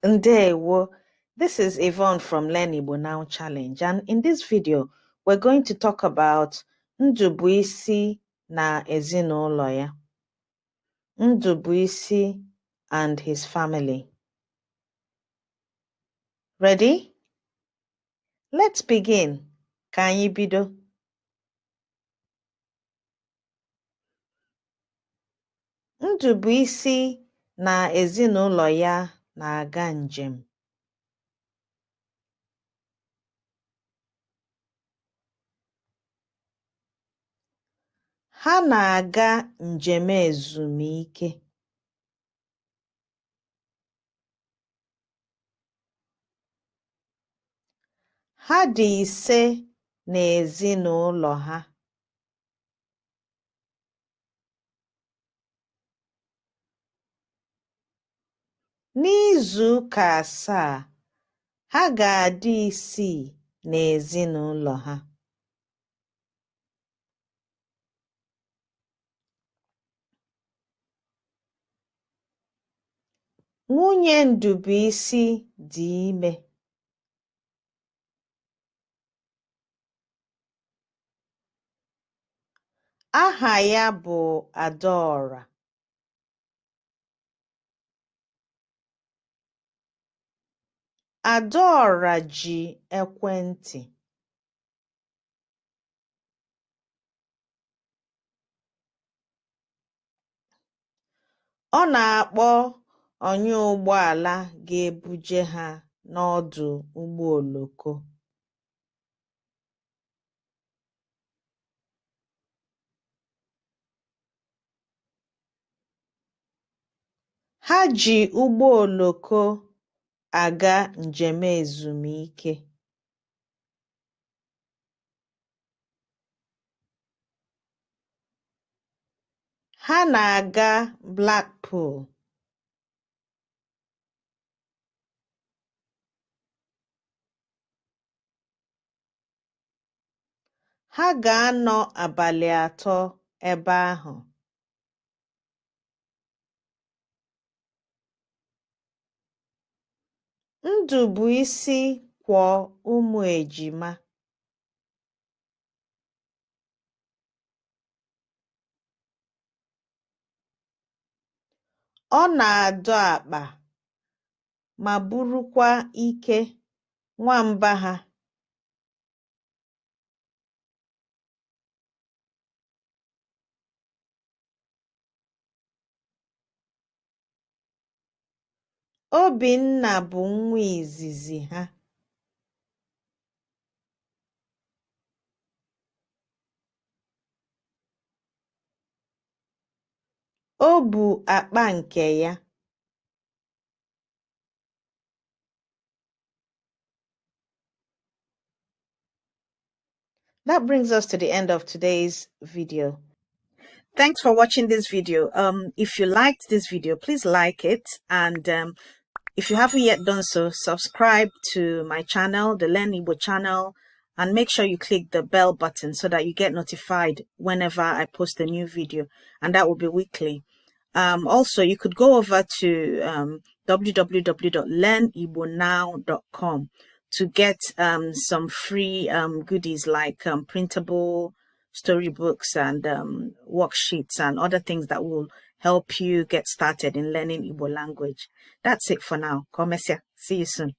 Ndewo. This is Yvonne from Learn Igbo Now Challenge, and in this video, we're going to talk about Ndubuisi na ezinụlọ ya. Ndubuisi and his family. Ready? Let's begin. Ka anyị bido. Ndubuisi na ezinụlọ ya na-aga njem. Ha na-aga njem ezumike. Ha dị ise n'ezinụlọ ha. N'izuụka asaa, ha ga-adị isii n'ezinụlọ ha. Nwunye Ndubuisi dị ime. Aha ya bụ Adaọra. Adaọra ji ekwentị. Ọ na-akpọ ọnyà ụgbọala ga-ebuje ha n'ọdụ ụgbọoloko. Ha ji ụgbọoloko aga njem ezumike. Ha na-aga Blackpool. Ha ga-anọ abalị atọ ebe ahụ. Ndubuisi kwọ ụmụ ejima. Ọ na-adọ akpa ma burukwa ike nwamba ha. Obinna bụ nwa izizi ha. O bu akpa nke ya. That brings us to the end of today's video. Thanks for watching this video. If you liked this video, please like it. And if you haven't yet done so, subscribe to my channel, the Learn Igbo channel, and make sure you click the bell button so that you get notified whenever I post a new video, and that will be weekly. Also, you could go over to www.learnigbonow.com to get some free goodies like printable storybooks and worksheets and other things that will help you get started in learning Igbo language. That's it for now. Ka ọ mesịa. See you soon.